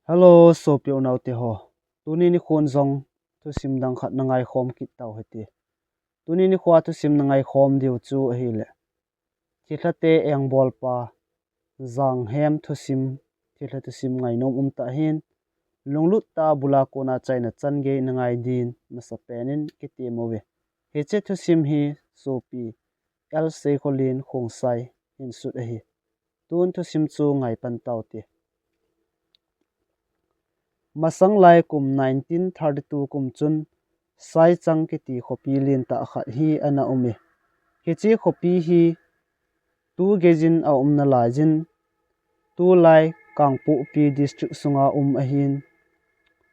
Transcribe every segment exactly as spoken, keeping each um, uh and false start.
Hello, sopi unaute ho. Tuni nikhon jong thusim dang khat na ngaikhom kit tau hite. Tuni nikho a thusim na ngaikhom diu chu ahile, thilhate engbolpa Janghem thusim, thilha thusim ngainom um tah hin, lunglut tah a bul a kona chaina chan gei na ngai din masapen in kitem uve. Hiche thusim hi sopi L. Seikholin Khongsai hin sut ahi. Tun thusim chu ngaipan taute. Masang lai kum nineteen thirty-two kum chun Saichang kiti khopi lentah khat hi ana um e. Hiche khopi hi tu geijin aum nalaiyin, tulai Kangpokpi District sunga um ahin,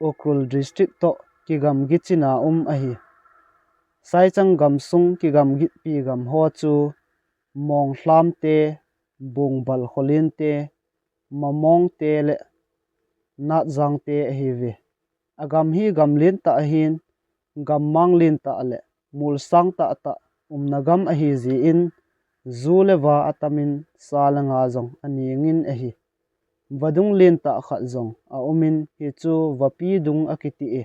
Ukhrul District toh kigamgi china um ahi. Saichang gamsung kigamgipi gam ho chu Monglhamte, Bongbal Kholinte, Mamongte le Natjangte ahiuve. Agam hi gam lentah ahin, gammang lentah le molsang tahtah umna gam ahijeh in, ju le va atamin sa le nga jong anengin ahi. Vadung lentah khat jong aumin, hichu Vapidung akiti e.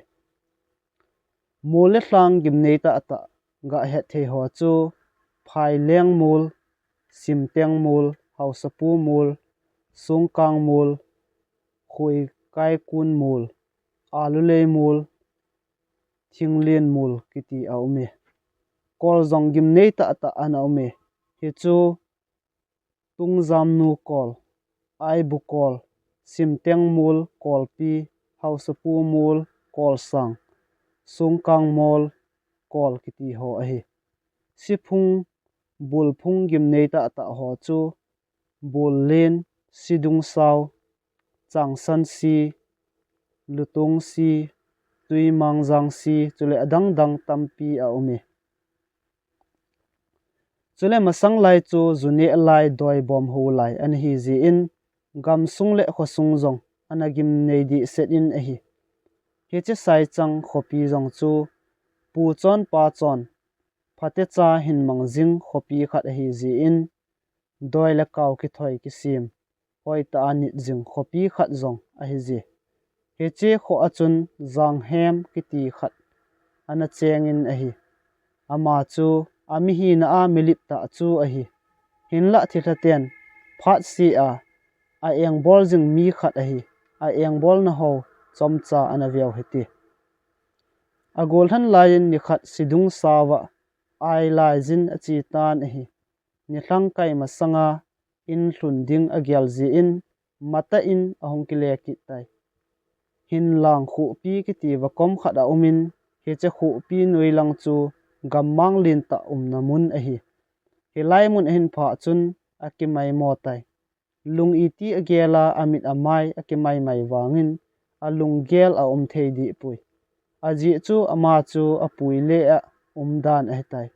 Mol le lhang gimnei tahtah gahet thei ho chu Phaileng Mol, Simteng Mol, Haosapu Mol, Songkang Mol, Khoikaikun Mol, Alulei Mol, Thinglen Mol kiti aume. Kol jong gimnei tahtah ana ume. Hichu Tungjamnu Kol, Aibu Kol, Simteng Mol Kolpi, Haosapu Mol Kolsang, Songkang Mol Kol kiti ho ahi. Siphung, bolphung gimnei tahtah ho chu Bollen, Sidungsao, Changsansi, Lutongsi, Tuimangjangsi, chule adang dang tampi aume. Chule masang lai chu ju neh lai, doibom ho lai ana hijeh in, gamsung le khosung jong ana gimnei dehset in ahi. Hiche Saichang khopi jong chu pu chon pa chon phatecha hin mang jing khopi khat ahijeh in, doi le kao kithoi kisem hoitah a nit jing khopi khat jong ahije. Hiche kho a chun Janghem kiti khat ana chengin ahi. Ama chu amihina a milip tah chu ahi. Hinlah thilhaten phatseh a aengbol jing mi khat ahi. Aengbolna ho chomcha ana veu hite. Agollhan laiyin nikhat Sidungsao a ailai jin achetan ahi. Nilhang kai masanga in lhun ding agel jeh in, matah in ahung kile kit tai. Hinlang khopi kiti vakom khat aumin, hiche khopi noilang chu gammang lentah umna mun ahi. Hilai mun ahin phah chun akimaimo tai. Lung iti agel a, amit amai akimaimai vangin, alunggel aum thei dehpoi. Ajeh chu ama chu apui le a umdan ahitai.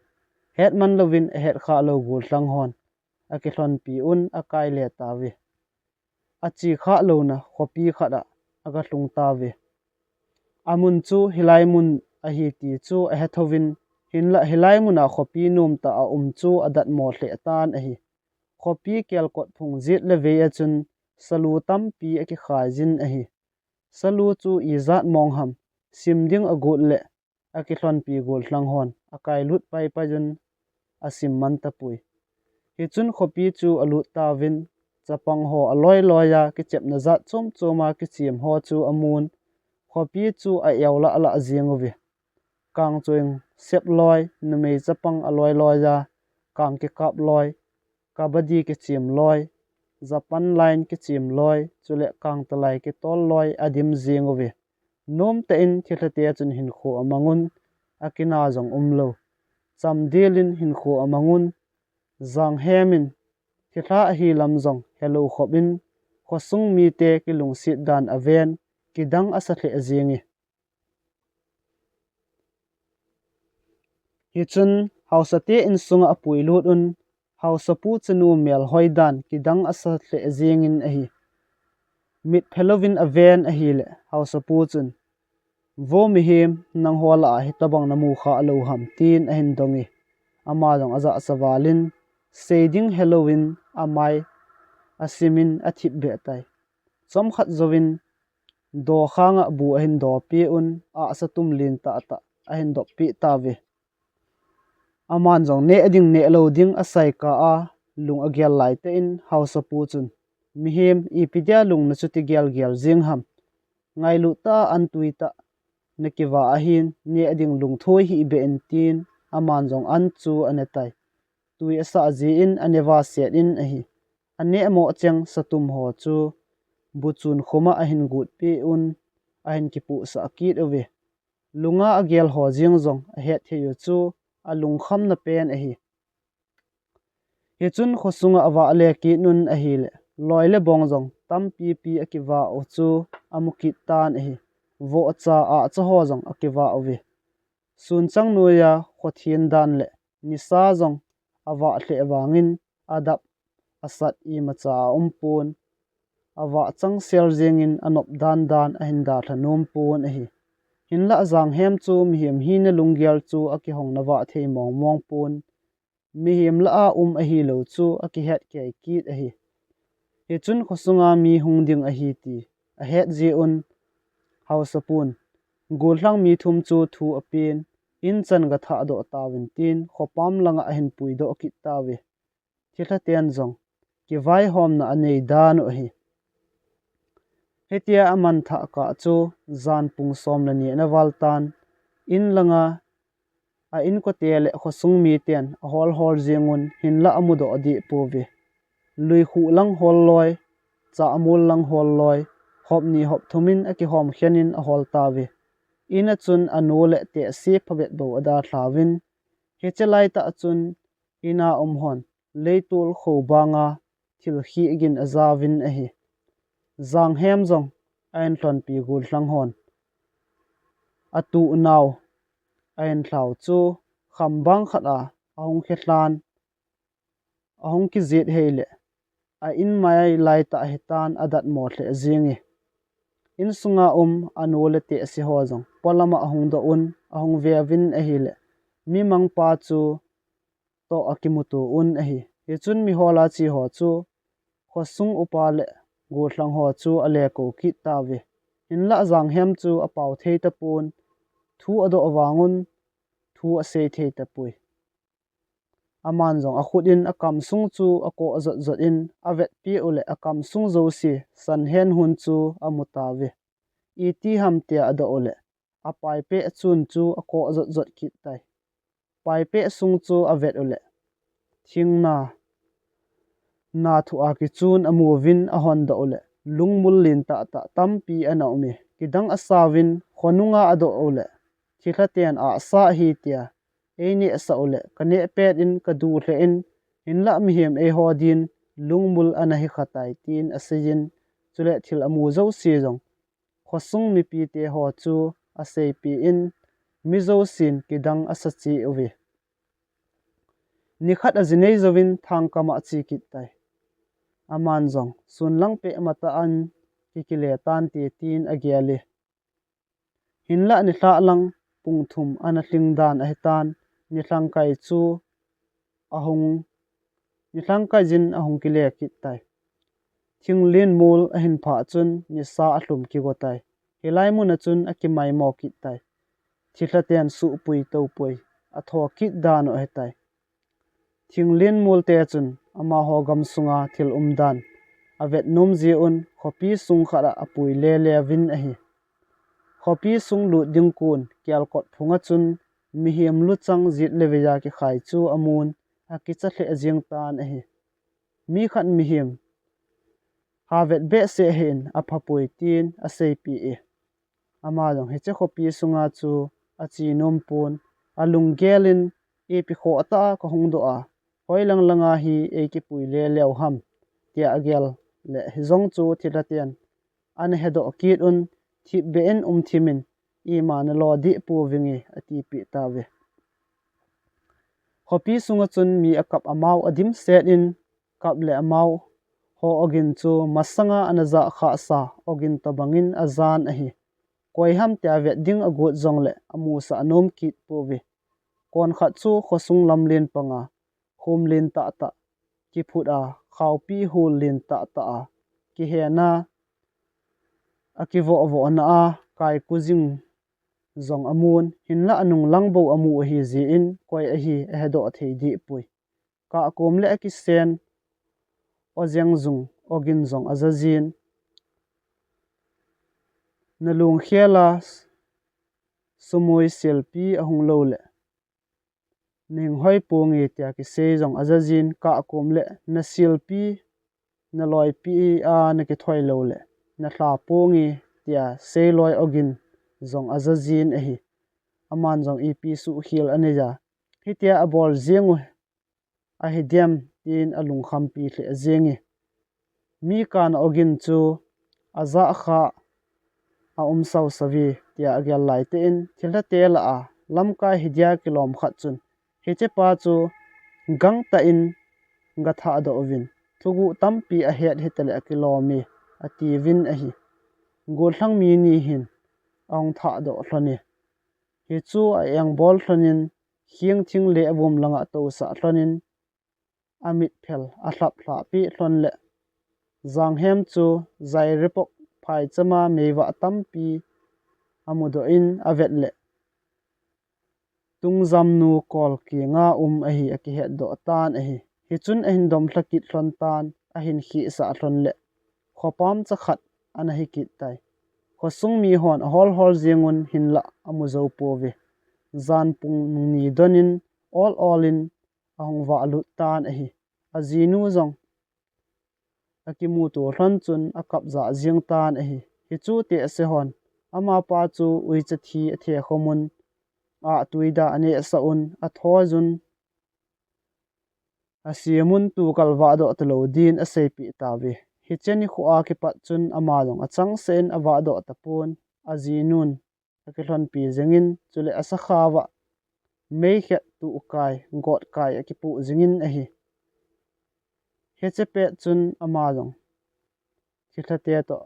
Hetman louvin ahetkhah lou gollhang hon akilhonpi un akaile tauve. Achekhah louna khopi khat a agalhung tauve. Amun chu hilai mun ahi ti chu ahethouvin, hinlah hilai muna khopi nomtah aum chu adatmo lheh tan ahi. Khopi kelkot phung jet le vei a chun salu tampi akikhai jin ahi. Salu chu ijat mong ham, sim ding agot le akilhonpi gollhang hon akailut paipai un asim man tapoi. Hichun khopi chu alut tauvin, chapang ho aloi loi a, kichepna jat chom chom a kichem ho chu amun, khopi chu a-eu lah lah jeng uve. Kangchoing sep loi, numei chapang aloi loi a, kang kikap loi, kabaddi kichem loi, Japan line kichem loi, chule kangtalai kitol loi adim jeng uve. Nomtah in thilhate chun hinkho amangun, akina jong umlou. Chamdel in hinkho amangun, Janghem in thilha ahi lam jong helou khop in, khosung mite kilungset dan aven, kidang asa lheh jenge. Hichun haosate insunga apuilut un, haosapu chanu melhoi dan kidang asa lheh jengin ahi. Mitphe louvin aven ahile, haosapu chun, Vo mihem, nangho lah a hitobang namu khah lou ham, tin ahin donge. Ama jong ajahsa valin, sei ding helouvin amai asimin athipbeh tai. Chomkhat jouvin, dokhanga bu ahin dopi un, ahsa tum lin tahtah ahin doppi tauve. Aman jong neh ding neh lou ding asai kah a lung agel laitah in haosapu chun, "Mihem, ipi dia lung nachuti gelgel jing ham? Ngailut tah a an tui tah nakivah ahin, neh ding lungthoi hih beh in," tin aman jong an chu anetai. Tui asah jeh in aneva set in ahi. Aneh mo cheng satum ho chu bu chun khuma ahin gutpi un ahin kipuhsah kit uve. Lunga agel ho jeng jong ahet thei u chu alungkhamna pen ahi. Hichun khosunga avah le kit un ahile, loi le bong jong tampipi akivah u chu amu kit tan ahi. Vohcha ahcha ho jong akivah uve. Sunchang noiya khothin dan le nisa jong avah lheh vangin adap asat imacha aumpon. Avah changsel jengin anop dan dan ahin dalha nom pon ahi. Hinlah Janghem chu mihem hina lunggel chu akihong navah thei mong mong pon. Mihem lah a um ahilou chu akihet kei kit ahi. Hichun khosunga mi hung ding ahi ti ahet jeh un haosapun gollhang mi thum chu thu apen, in chan gathah doh tauvin tin khopam langa ahin puidoh kit tauve. Thilhaten jong kivaihomna anei dan u ahi. Hitia amanthah kah chu jan pung som le ni ana val tan, in langa a inkote le khosung miten ahol hol jeng un, hinlah amudoh deh pouve. Luikhuh lang hol loi, chahmol lang hol loi, hop ni hop thum in akihom khen in ahol tauve. Ina chun anu le tehse phabep bou adalhauvin, hiche laitah chun ina um hon leitol khobanga thil khih gin ajauvin ahi. Janghem jong ahin lhonpi gollhang hon atuh nau ahin lhau chu khambang khat a ahung khe lhan, ahung kijet hei le a in mai laitah hitan adatmo lheh jenge. Insunga um anu le tehse ho jong polama ahung doh un, ahung veuvin ahile, mimangpa chu toh akimuto un ahi. Hichun mihola che ho chu khosung upa le gollhang ho chu alekou kit tauve. Hinlah Janghem chu apao thei tapon, thu adoh vang un thu asei thei tapoi. Aman jong akhut in akamsung chu akoh jot jot in avetpi u le akamsung jouse sanhen hun chu amu tauve. Iti ham tia adoh u le apaipeh chun chu akoh jot jot kit tai. Paipeh sung chu avet u le thingna, na thu a kichun amuvin ahon doh u le lungmul lin tahtah tampi ana um e. Kidang asauvin khonunga adoh u le thilhaten ahsa ahi tia einehsah u le kaneh pet in kadu lheh in, hinlah mihem eiho din lungmul ana hi kha tai tin aseijin, chule thil amu jouse jong khosung mipite ho chu aseipi in, mi jousen kidang asa cheh uve. Nikhat aji nei jouvin thangkam a ache kit tai. Aman jong sun lang peh matah in kikile tante tin agel e. Hinlah nilhah lang pung thum ana lhing dan ahitan, nilhangkai chu ahung, nilhangkai jin ahung kile kit tai. Thinglin mol ahin phah chun nisa alhum kigo tai. Hilai mun a chun akimaimo kit tai. Thilhaten suhpui toupui atho kit dan u ahitai. Thinglin molte chun amaho gamsunga thil umdan avet nom jeh un khopi sung khat a apui lele uvin ahi. Khopi sung lut ding kon kelkot phunga chun mihem luchang jet le veiya kikhai chu amun, akicha lheh jeng tan ahi. Mi khat mihem ha vet behseh hih in aphapoi tin aseipi e. Ama jong hiche khopi sunga chu ache nom pon, alunggel in ipi khoh tah a kahung doh a, hoilang langa hi eikipui lele u ham tia agel le hijong chu thilhaten ana hedoh kit un, thipbeh in umthim in ima nalo deh pouvinge atipeh tauve. Khopi sunga chun mi akap amau adimset in, kap le amau ho ogin chu masanga ana jah khahsa ogin tobangin ajan ahi. Koi ham tia vet ding agot jongle amusah nom kit pouve. Konkhat chu khosung lamlen panga, khum len tahtah kiphut a, khaopi hul len tahtah a kihen a, Akivohvohna a kaiku jing jong amun, hinlah anung lang bou amu ahi jeh in koi ahi ahedoh thei dehpoi. Kahkom le akisen, Ojengjung ogin jong ajajin, nalungkhel a sumui selpi ahung lou le, nahing hoi ponge tia kisei jong ajajin, kahkom le naselpi, naloipi a nakithoi lou le, nalha ponge tia seiloi ogin jong ajajin ahi. Aman jong ipi suhkhel anei a, hitia abol jeng u ahidem tin alungkhampi lheh jenge. Mi kana ogin chu ajah kha aum sausauve tia agel laitah in, thilhate lah a lamkai hidia kilom khat chun, hichepa chu gangtah in gathahdoh uvin, thuguh tampi ahet hitaleh akilome, atiuvin ahi. Gollhang mi ni hin ahung thahdoh lhone. Hichu a-engbol lhonin, khengthing le avum langa atousah lhonin, amitphel alhaplhah peh lhon le, Janghem chu jairepok phaichama meivah tampi amudoh in avet le, Tungjamnu kol kenga um ahi akihetdoh tan ahi. Hichun ahin domlha kit lhon tan, ahin khehsah lhon le, khopamcha khat ana hi kit tai. Khosung mihon aholhol jengun hinlah amu jou pouve. Janpung nung ni donin ol olin ahung vahlut tan ahi. Ajinu jong akimuto lhon chun akap jah jeng tan ahi. Hichu tehse hon amapa chu uicha thi athekhomun, ahtui da anehsah un, athoijun, asemun, tukal vahdoh talou din aseipeh tauve. Hiche nikho a kipat chun ama jong achangseh in avahdoh tapon, ajinun akilhonpi jengin, chule asakhao a meikhet, tuhkai, gotkai akipoh jingin ahi. Hiche pet chun ama jong thilhate toh,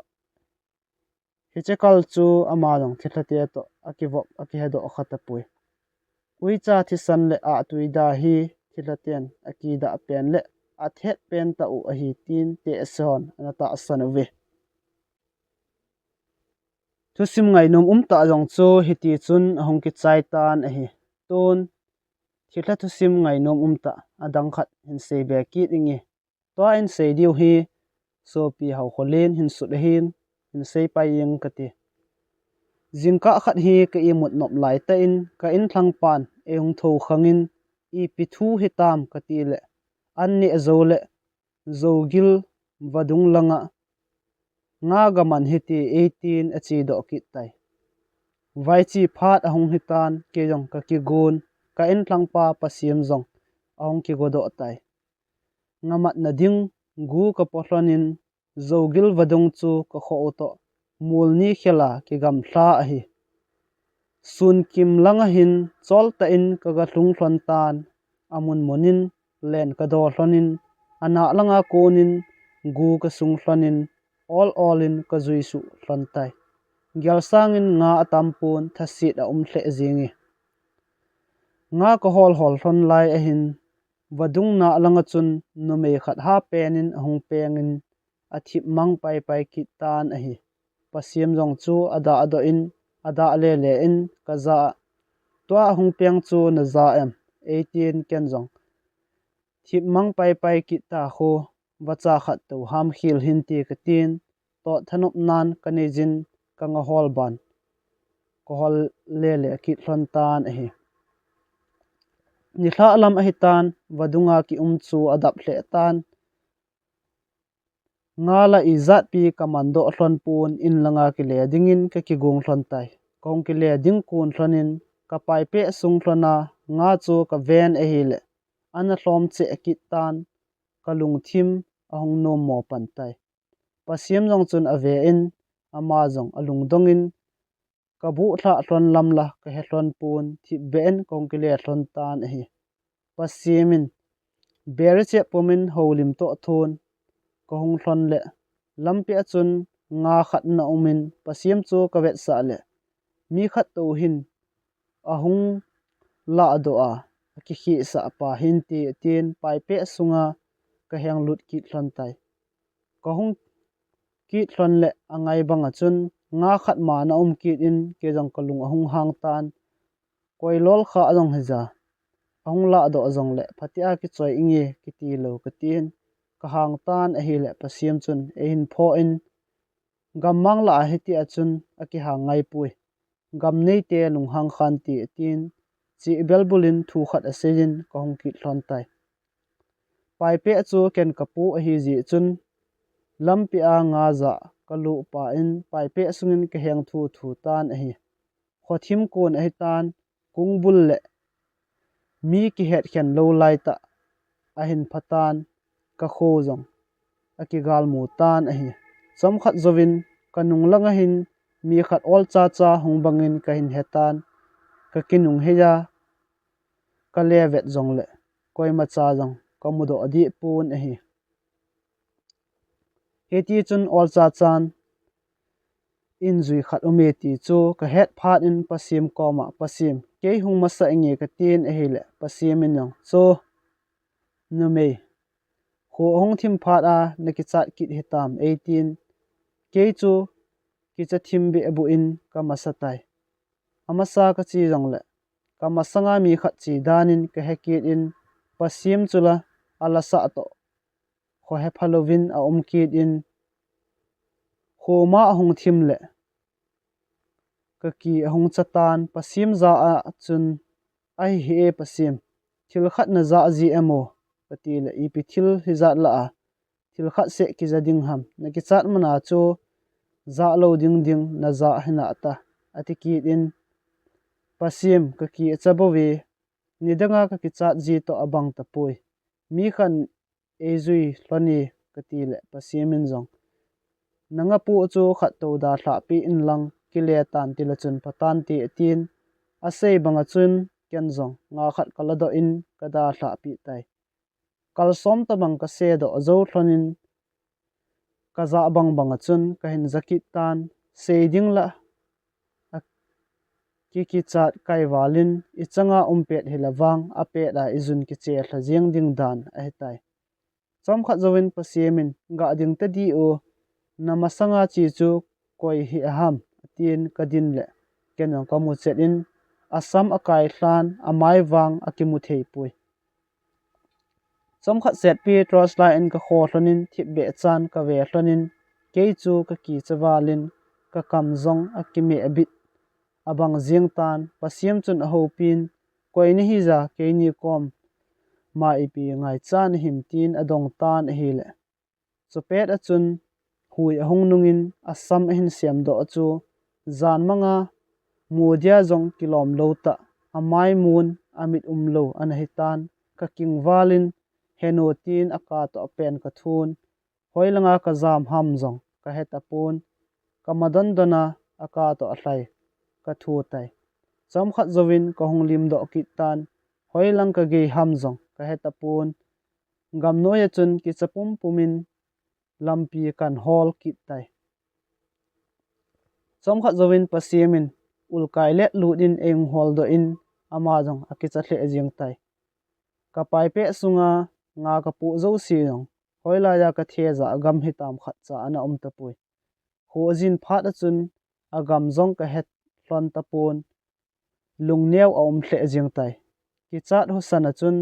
hiche kal chu ama jong thilhate toh akivop akihedoh kha tapoi. Uicha thisan le ahtui da hi thilhaten akidah pen le athet pen tah u ahi tin tehse hon ana tahsan uve. Thusim ngainom umtah jong chu hitichun ahung kichai tan ahi. Tun thilha thusim ngainom umtah adang khat hin seibe kit inge. Tua hin sei diu hi sopi Haokholen hin sut ahin, hin seipai inge kati. Jingkah khat hi ka imut nop laitah in ka inlhangpan eihung thoukhangin, ipi thu hitam kati le, an neh jou le, Jougil vadung langa nga gaman hite eitin achedoh kit tai. Vaiche phat ahung hitan, kei jong kakigon, ka inlhangpa Pasem jong ahung kigodoh tai. Ngamatna ding gu kapo lhonin, Jougil vadung chu kakhoh u toh, mol ni khela kigamlha ahi. Sunkim langa hin choltah in kagalhung lhon tan, amun munin len kado lhonin, anah langa konin gu kasung lhonin, ol olin kajuisuh lhon tai. Gelsangin nga atampon, thaset aum lheh jenge. Nga kahol hol lhon lai ahin, vadung nah langa chun numei khat hapenin ahung pengin, athipmang paipai kit tan ahi. Pasem jong chu adahdoh in, adah lele in kajah a, tua ahung peng chu naja em? eitin ken jong, thipmang paipai kit ta khu, vacha khat tou hamkhel hinte katin, tot thanopnan kaneijin, kanga hol ban kahol lele kit lhon tan ahi. Nilhah lam ahitan, vadunga kium chu adap lheh tan. Nga la ijatpi kamandoh lhon pon, inlanga kile dingin kakigong lhon tai. Kahung kile ding kon lhonin, kapaipeh sung lhona nga chu kaven ahile, ana lhom cheh kit tan, kalungthim ahung nommo pan tai. Pasem jong chun ave in, ama jong alungdongin, kabuhlhah lhon lamla kahe lhon pon, thipbeh in kahung kile lhon tan ahi. Pasem in berichep pumin houlim toh thon kahung lhon le, lampi a chun nga khat ana umin, Pasem chu kavetsah le, mi khat tou hin ahung lahdoh a, akikhehsah pa hinte atin, paipeh sunga kahenglut kit lhon tai. Kahung kit lhon le angai banga chun Nga khat ma na um kit in kei jong ka lung ahung hang tan, koi lol kha jong hija, ahung lahdoh jongle phatea kichoi inge kiti lou katin, ka hang tan ahile Pasiam chun eihin pho in, gammang lah a hitia chun akihang ngaipoi. Gam neite lunghang khan ti atin, cheh bel bulin thu khat aseiyin ka hung kit lhon tai. Paipeh chu ken ka pu ahi jeh chun, lampi a nga jah ka luh pa in paipeh sungin ka heng thu thu tan ahi. Khothim kon ahitan, kung bul le mi kihet khen lou laitah ahin phatan, ka kho jong akigalmu tan ahi. Chomkhat jouvin ka nung langa hin mi khat ol chacha hung bangin ka hin hetan, ka kinung heiya ka le vet jongle koimacha jong ka mudoh deh pon ahi. Hitichun ol chachan in jui khat aume ti chu ka het phat in Pasiam koma, Pasiam, kei hung masa inge katin ahile Pasiam in jong, cho, numei, kho ahung thim phat a na kichat kit hitam eitin, kei chu kicha thim behbeh in ka masa tai. Amasa kache jongle ka masanga mi khat che danin ka he kit in, Pasiam chu la alasah toh khohe phalouvin aum kit in, khoma ahung thim le ka ki ahung chatan, Pasiam jah a chun, ahi hi e Pasiam, thil khat na jah ji em o, katile, ipi thil hijat lah a thil khat seh kija ding ham, na kichat mana chu jah lou ding ding na jah hinata, ati kit in, Pasiam, ka ki acha bouve, nidanga ka kichat ji toh abang tapoi. Mi khan eijui lhon e, katile Pasiam in jong, nanga pu chu khat tou dalhah peh in lang kile tan tila chun pha tante atin, asei banga chun ken jong nga khat ka ladoh in ka dalhah peh tai. Kalsom tabang ka sedoh jou lhon in ka jah bang banga chun ka hin ja kit tan, sei ding lah a ki kichat kaivalin, ichanga um pet hile vang, apet a ijun kiche lha jeng ding dan ahitai. Chomkhat jouvin Pasiam in, ga ding tadi o, na masanga che chu koi hi aham, atin ka din le ken jong ka mu chet in, asam akai lhan, amai vang akimu thei poi. Chomkhat setpi torch light in ka kho lhon in, thipbeh chan ka ve lhon in, kei chu ka kicha valin, ka kam jong akimeh abit abang jeng tan, Pasiam chun ahoupin, koi nahi ja, keini koma ipi ngaichat nahim tin adong tan ahile. Chupet a chun hui ahung nungin asam ahin semdoh chu, jan manga mu dia jong kilom lou tah, amai mun amit um lou ana hitan, ka kingvalin, heno tin aka toh pen ka thun, hoilanga ka jam ham jong ka hetapon, ka madon dona aka toh alhai ka thu tai. Chomkhat jouvin ka hung limdoh kit tan, hoilang ka gei ham jong ka hetapon, gamnoiya chun kicha pumpumin lampi kan hol kit tai. Chomkhat jouvin Pasiam in ulkai let lut in eihung holdoh in, ama jong akicha lheh jeng tai. Ka paipeh sunga nga ka pu jouse jong, hoilaiya ka thejah gam hitam khatcha ana um tapoi. Kho ajin phat a chun agam jong ka het lhon tapon, lungneo aum lheh jeng tai. Kichat husan a chun,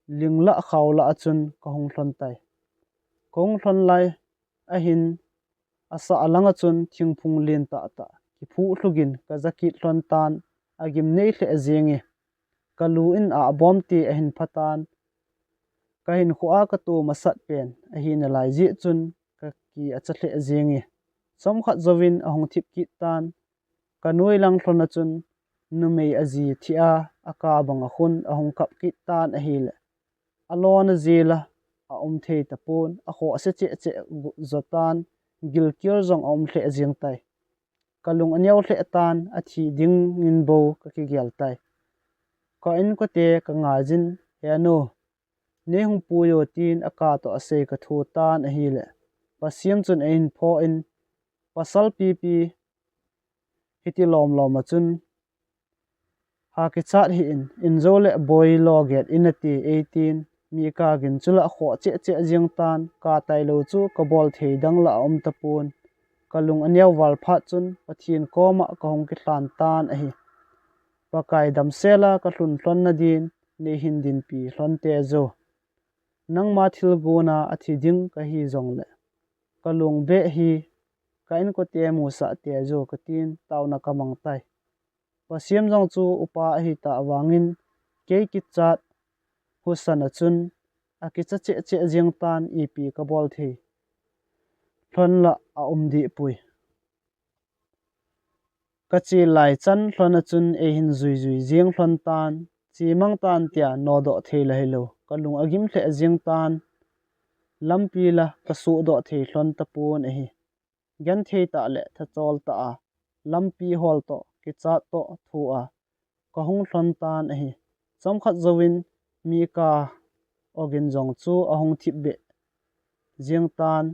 ling lah khao lah a chun ka hung lhon tai. Ka hung lhon lai ahin, asah langa chun thingphung lentah tah kiphuh lhugin ka ja kit lhon tan, agimnei lheh jenge. Ka lu in abom te ahin phatan, ka hinkhoa ka to masat pen ahi nalai jeh chun ka ki acha lheh jenge. Chomkhat jouvin ahung thip kit tan, ka noilang lhon a chun numei aji thia aka banga khun ahung kap kit tan ahile, alona jela aum thei tapon, akhoh se cheh cheh jotan, gilkel jong aum lheh jeng tai. Ka lung aneo lheh tan, athi dingin bou ka kigel tai. Ka inkote ka ngaijin, henu, neihung pui o tin aka toh asei ka thu tan ahile, Pasiam chun eihin pho in, pasal pipi hiti lomlom a chun, ha kichat hih in, injo le boi lo get in ati eitin, mi ka gin chu la khoh cheh cheh jeng tan, ka tailou chu ka bol thei dang la aum tapon, Kalung aneo val phat chun Pathen koma kahung kilhan tan ahi. Pakai damsela kalhun lhon nadin neihin dinpi lhon tejo. Nangma thilgona athi ding kahi jongle, kalung beh hi ka inkote musah tejo katin taona kamang tai. Pasem jong chu upa ahitah vangin kei kichat husan a chun akicha cheh cheh jeng tan, ipi kabol thei lhon la aum dehpoi. Kache lai chan lhon a chun eihin jui jui jeng lhon tan, chemang tan tia nodoh thei la hilou, kalung agim lheh jeng tan, lampi la kasuhdoh thei lhon tapon ahi. Genthei tah le thachol tah a lampi hol toh kichat toh thua kahung lhon tan ahi. Chomkhat jouvin mi ka ogin jong chu ahung thipbeh jeng tan.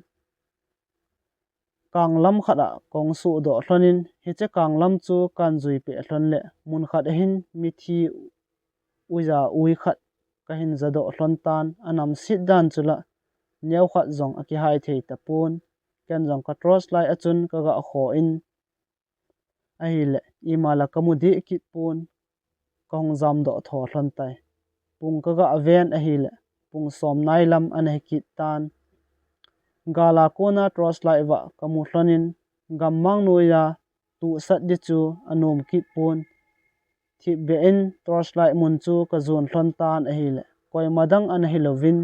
Kanglam khat a kahung suhdoh lhonin, hiche kanglam chu kahin juipeh lhon le mun khat ahin mithi uija ui khat kahin jadoh lhon tan, anamset dan chu la neokhat jong akihai thei tapon. Ken jong ka torch light a chun kaga kho in ahile, ima la kamu deh kit pon, kahung jamdoh tho lhon tai. Pung kaga ven ahile, pung som nai lam ana hi kit tan. Gal a kona torch light vah kamu lhonin, gammang noiya tuhsat di chu anom kit pon. Thipbeh in torch light mun chu kajon lhon tan ahile, koima dang ana hilouvin,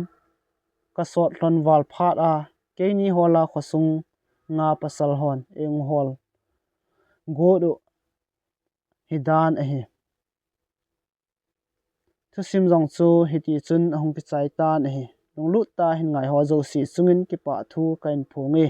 kasot lhon val phat a, keini hola khosunga pasal hon eihung hol got u hidan ahi. Thusim jong chu hitichun ahung kichai tan ahi. Lunglut tah a hin ngaiho jouse chungin kipah thu kahin phonge.